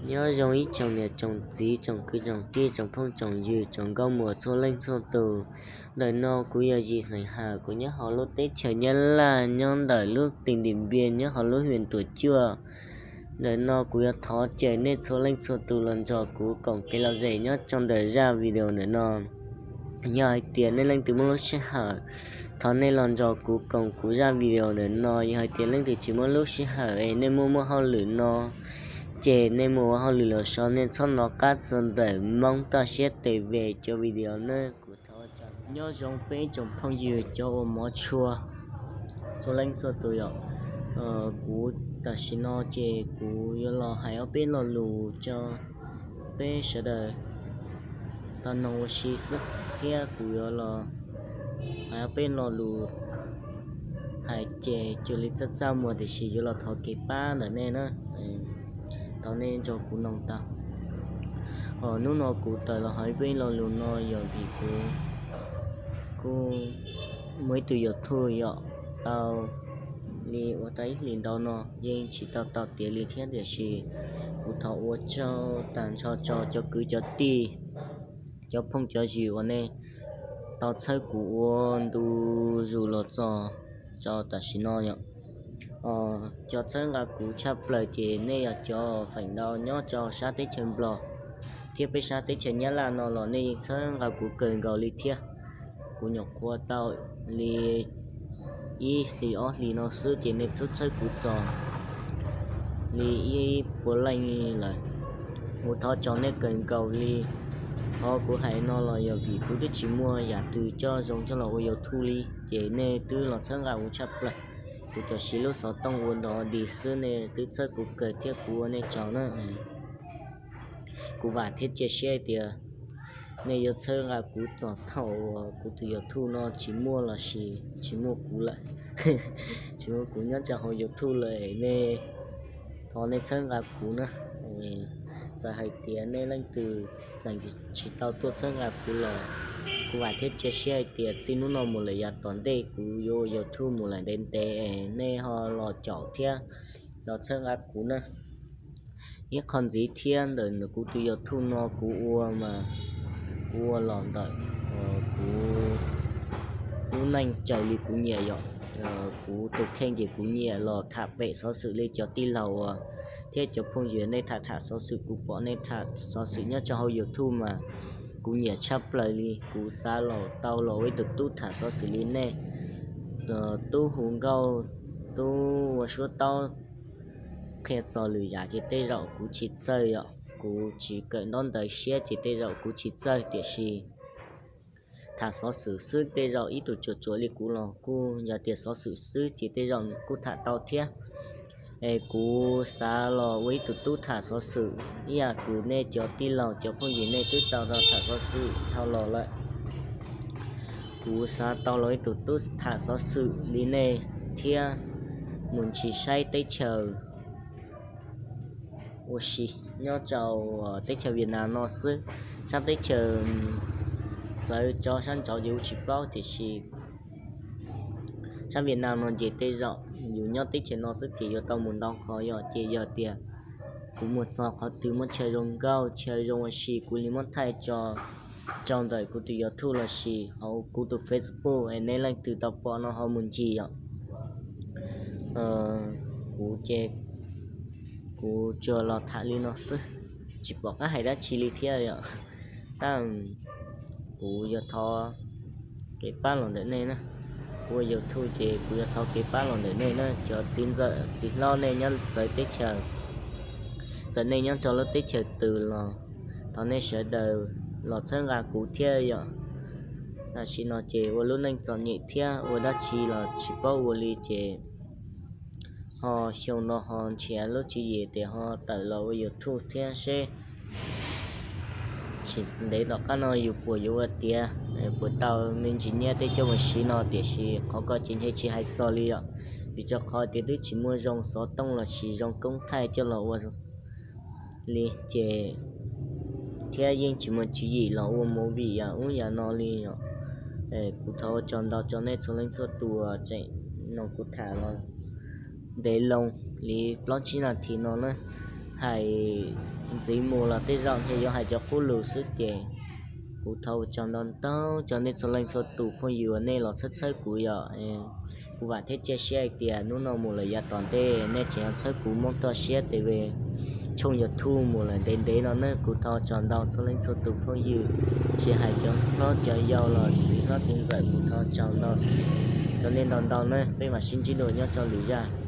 Nyob zoo ib tsoom niam tsoom txiv, tsoom kwv tsoom tij, tsoom phooj tsoom ywg, tsoom nkauj muam txhua leej txhua tus. Ntawm no kuv yog Yim Xeem Hawm, kuv nyob hauv lub teb chaws Nyab Laj, nyob ntawm lub tỉnh Điện Biên, nyob hauv lub huyện Tủa Chùa. Ntawm no kuv yuav thov caw nej txhua leej txhua tus los nrog kuv koom kev lom zem nyob rau ntawm zaj video ntawm no. Yog hais tias nej leej twg muaj lub sij hawm, thov nej los nrog kuv koom kuv zaj video ntawm no. Yog hais tias leej twg tsis muaj lub sij hawm es nej muaj muaj hauj lwm no, ces nej mus ua hauj lwm los so, nej txhob nco qab txog ntawm Hmoob Toj Siab T V cov video na. Kuv thov nyob zoo peb tsoom phooj ywg cov uas hmov tshua txhua leej txhua tus yom. Kuv tam sim no ces kuv yuav los hais ob peb lo lus rau peb sawv daws tau noog ua si xwb, thiab kuv yuav los hais ob peb lo lus hais ces cuag li txaj txaj muag, tiam sis yuav los thov kev pab ntawm nej na. Thov nej nrog kuv noog tau. Hnub no kuv tawm los hais ob peb lo lus no yog vim kuv kuj muaj ib tug YouTube yom, tau li ua tau ib hlis ntau no yeej tsis tau tau tiav li thiab, tiam sis kuv thov ua tsaug tag nrho rau cov kwv cov tij, cov phooj cov ywg uas nej tau txhawb kuv ua ntu zus los txog rau tam sim no yom. Cov txhawb nqa kuv tshaj plaws ces nej yog cov feem ntau nyob rau sab teb chaws Nplog thiab peb sab teb chaws Nyab Laj no los nej yeej txhawb nqa kuv kawg nkaus li thiab. Kuv nyuam qhuav tau li ib hlis ob hlis no xwb ces nej twb txhawb kuv txog li ib puas leej lawm. Kuv thov tsaug nej kawg nkaus li. Qhov kuv hais no los yog vim kuv twb tsis muaj yam twg coj zoo coj los ua YouTube li, ces nej twb los txhawb nqa kuv tshaj plaws. Kuv tsuas siv lub xov tooj ua dog dig xwb, nej twb txhawb kuv kawg thiab, kuv ua nej tsaug na. Kuv vam thiab cia siab hais tias nej yuav txhawb nqa kuv txog thaum uas kuv tus YouTube no tsis muaj los sis tsis muaj kuv lawm, tsis muaj kuv nyob rau hauv YouTube lawm, nej thov nej txhawb nqa kuv na. Txawm hais tias nej leej twg tseem tsis tau tuaj txhawb nqa kuv los kuv vam thiab cia siab hais tias txij hnub no mus lawm yav tom ntej kuv yuav ua YouTube mus lawm ntev ntev, nej ho los caum thiab los txhawb nqa kuv na. Ib qho ntxiv thiab, ntawm kuv tus YouTube no kuv ua mas kuv ua los ntawm kuv lub neej raws li kuv nyiam yom. Kuv tus kheej ces kuv nyiam los tham pem xov xwm li cov tij laug uas thiab cov phooj ywg nej tham tham xov xwm, kuv pom nej tham xov xwm nyob rau hauv YouTube mas kuv nyiam tshaj plaws li. Kuv xav los tau los ua ib tug tub tham xov xwm li nej, tub hu nkauj, tub ua suab taub qhia txog lwm yam ces tej zaum kuv tsis txawj yom, kuv tsis kawm ntaub ntawv siab ces tej zaum kuv tsis txawj, tiam sis tham xov xwm xwb tej zaum ib tug tsuam tsuam li kuv los kuj yog tias xov xwm xwb ces tej zaum kuj tham tau thiab. Es kuv xav los ua ib tug tub tham xov xwm ib yam kuv nej cov tij laug cov phooj ywg nej twb tau tham xov xwm dhau los lawm. Kuv xav tau los ib tug tub tham xov xwm li nej thiab mus ntsis saib teb chaws ua si nyob rau teb chaws Vietnam no xwb. Sab teb chaws txawv tso sab nraud ces kuv tsis paub, tiam sis sab Vietnam no ces tej zaum yus nyob teb chaws no xwb ces yuav tau mus ntau qhov yom. Ces yog tias kuv mus txog qhov twg muaj chaw zoo nkauj chaw zoo ua si kuv li muab thaij tso rau ntawm kuv tus YouTube los sis hauv kuv tus Facebook es nej leej twg tau pom no ho mus ncig yom. Kuv ces kuv tsuas los tham li no xwb, tsis pom qab hais dab tsi li thiab yom. Tab kuv yuav thov kev pab los ntawm nej na. Kuv ua YouTube ces kuv yuav thov kev pab los ntawm nej na, cov txiv ntxawm txiv hlob nej nyob txawv teb chaws, txawm nej nyob rau lub teb chaws twg los thov nej sawv daws los txhawb nqa kuv thiab yom. Tam sim no ces ua lub neej txom nyem thiab ua dab tsi los tsis paub ua li ces ho xyoo no ho nrhiav lub tswv yim tias ho tawm los ua YouTube thiab seb tsis ntev tom qab no yus puas yuav ua tiav, puas tau me ntsis nyiaj tej coj mus siv no, tiam sis qhov ko ces ntshe tsis hais txog li yom. Vim rau qhov tias twb tsis muaj zoo xov tooj los sis zoo koob thaij coj los ua li ces thiab yeej tsis muaj tswv yim los ua movie yam ub yam no li yom. Kuv thov ua tsaug ntau rau nej txhua leej txhua tus tseem mloog kuv tham los ntev loo li plaub tsib nas this no na. Hais Ntxiv mus los tej zaum ntshe yuav hais cov qub lus xwb ces kuv thov ua tsaug ntau ntau rau nej txhua leej txhua tus phooj ywg uas nej los txhawb txhawb kuv yom. Kuv vam thiab cia siab hais tias hnub no mus lawm yav tom ntej nej tseem yuav txhawb kuv Hmoob toj siab TV tshooj YouTube mus lawm ntev ntev no ne. Kuv thov ua tsaug ntau txhua leej txhua tus phooj ywg, tsis hais cov hlob cov yau los txiv hlob txiv ntxawm, kuv thov ua tsaug ntau rau nej ntau ntau ne. Peb mam sib ntsib dua nyob rau lwm zaj.